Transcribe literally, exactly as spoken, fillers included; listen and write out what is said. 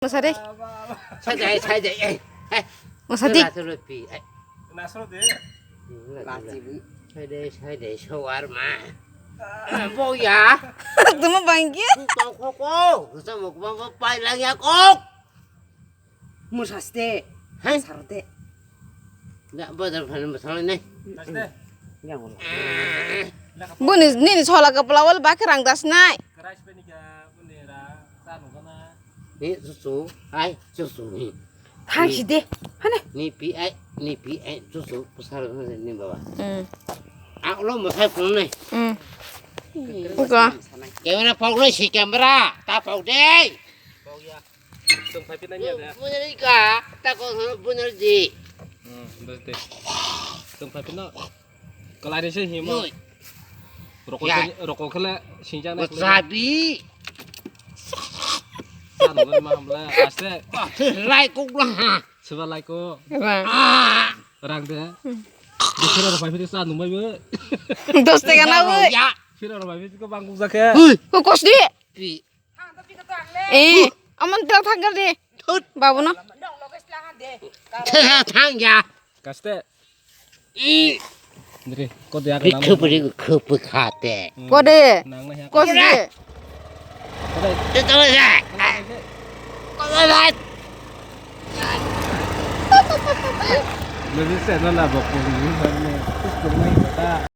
Masa de. Sajai, sajai, eh, eh. Masa de. Nasro pi, eh. Nasro de. Lati. Sajai, sajai, shawarma. Boya. Tuma bangki. Kok, kok, kok. Sama kok, kok, pai lang ya, kok. Musaste. Hai. Sarde. Da, bazar phano masala nai. Buni, nini sola kapla wal bakhe rang das nai. Ni susu, ai, susu ni. Thang si de. Hane. Ni pi ai, ni pi ai, susu, pasal ni baba. Hmm. A, ulo masai phone nai. Hmm. Buka. Camera pau nai si camera, ta pau de. Tong phai pina niya da. Bunari ka, ta ko bunari di. Hmm, bas de. Tong phai pina. Kalai ni se himo. Roko roko khala sinja na. Sabi. Sa no ma hamla aste. Lai kok la ha. Seba lai ko. Rang de. Dikira ro phai pina sa no mai be. Dos taka na bo. Ya. Kira ro phai pina ko bang kok jakhe. Ko kos di. Pi. Eh, aman tela thanggal de. Thut. Babu no. Thela thang ya. Kaste. I. Dre, ko de aga nam. Khupri khupu khate. Ko de. Nang na ya. Ko de. Te tole ya. Ko de. Lo de se no la bo ko ni. Terus ko mai ta.